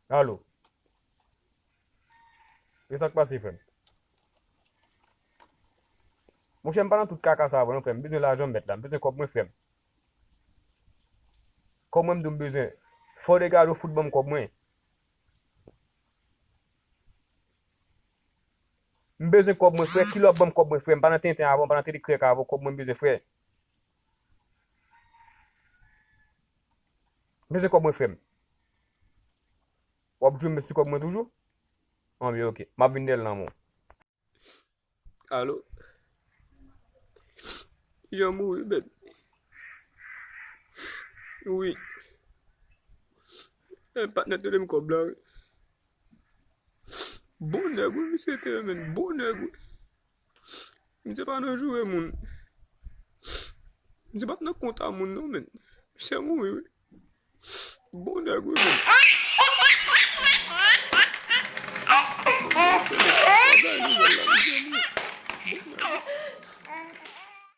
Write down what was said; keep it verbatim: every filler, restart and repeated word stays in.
Alo. E sa k pase, frè m? Monchè, m pa nan tout kaka sa vre non, frè m. M bezwen lajan m mèt la. M bezwen kòb mwen, frè m. Kòb mwen, m di w m bezwen. Fò degaj ou fout ban m kòb mwen. M bezwen kòb mwen, frè. Kilè w ap ban m kòb mwen, frè? M pa nan tenten avè w, m pa nan tete krèk avè w. Kòb mwen, m bezwen, frè. M bezwen kòb mwen, frè m. W ap jwenn m sou kòb mwen toujou? Anben, oke. M ap vin dèyè l nan men w. Alo? Kijan w mouri, baby? Wi. E, patnè, tande m kòb la, wi. Bon nèg, wi, misye te, men. Bon nèg, wi. Misye pa nan joure moun. Misye pa t nan kont a moun, non, men. Misye mouri, wi. Bon nèg, wi, men.